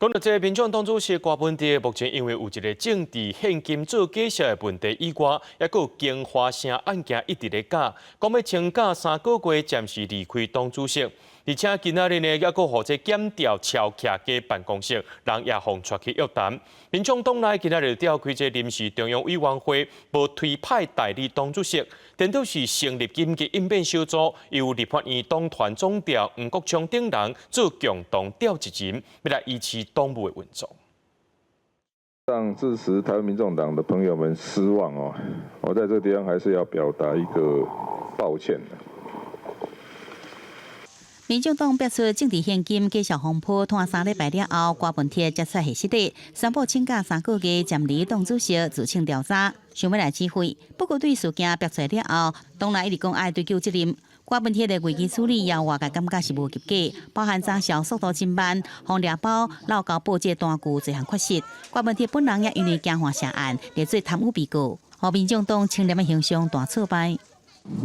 講到這個民眾黨主席柯文哲，目前因為有一個政治獻金做假數的問題以外，抑閣有京華城案件一直咧攪，講欲請假3個月暫時離開黨主席，而且今仔日呢，抑閣予這檢調抄徛家辦公室，人也予帶去約談。民眾黨內今仔日召開這臨時中央委員會，無推派代理黨主席，顛倒是成立緊急應變小組，由立法院黨團總召黃國昌等人做共同召集人，欲來維持黨務的運作。讓支持台灣民眾黨的朋友們失望哦，我在這個地方還是要表達一個抱歉。民眾黨爆出政治獻金假數風波，拖3禮拜了後，柯文哲才出現實底，宣布請假三個月，暫離黨主席，自請調查，想欲來指揮。不過對事件爆出來了後，黨內一直講愛追究責任。柯文哲的危機處理，予外界感覺是無及格，包含查數速度真慢，予掠包漏交報這單據這項缺失。柯文哲本人也因為驚犯涉案，列做貪污被告，予民眾黨清廉的形象大挫敗。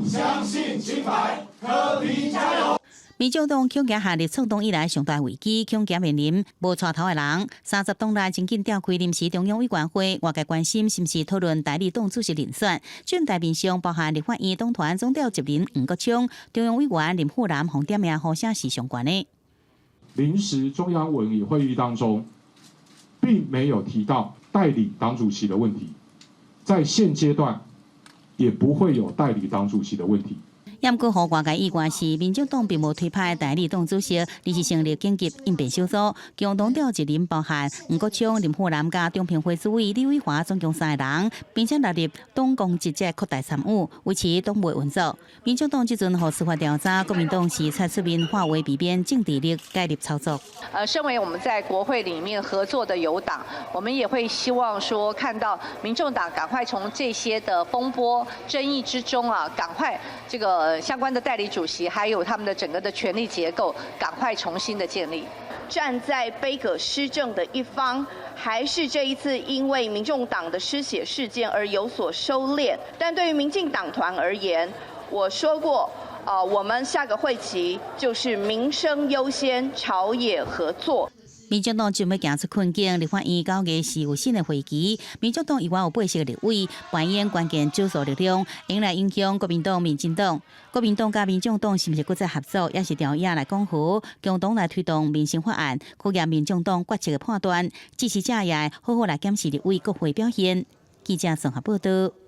相信清白，柯 P 加油！民眾黨恐驚陷入創黨以來上大危機，恐驚面臨無帶頭的人。30黨內真緊召開臨時中央委員會，外界關心是毋是討論代理黨主席人選。陣台面上包含立法院黨團總召集人黃國昌、中央委員林富南、予點名呼聲是上懸的。臨時中央委員會議當中，並沒有提到代理黨主席的問題，在現階段也不會有代理黨主席的問題。毋過，予外界意外是，民眾黨並無推派代理黨主席，而是成立緊急應變小組，共同召集人包含黃國昌、林富南佮中評會主委李偉華，總共三個人，並且納入黨公職者擴大參與，維持黨務運作。民眾黨這陣予司法調查，國民黨是採出面化危避變，政治力介入操作。身為我們在國會裡面合作的友黨，我們也會希望說，看到民眾黨趕快從這些的風波爭議之中啊，趕快這個相關的代理主席，還有他們的整個的權力結構，趕快重新的建立。站在杯葛施政的一方，還是這一次因為民眾黨的失血事件而有所收斂？但對於民進黨團而言，我說過，我們下個會期就是民生優先，朝野合作。民眾黨準備行出困境，立法院9月是有新的會期。民眾黨猶原有80個立委，扮演關鍵少數力量，用來影響國民黨、民進黨。國民黨佮民眾黨是毋是閣再合作，抑是朝野來講和，共同來推動民生法案，考驗民眾黨決策的判斷。支持者也好好來檢視立委國會表現。記者綜合報道。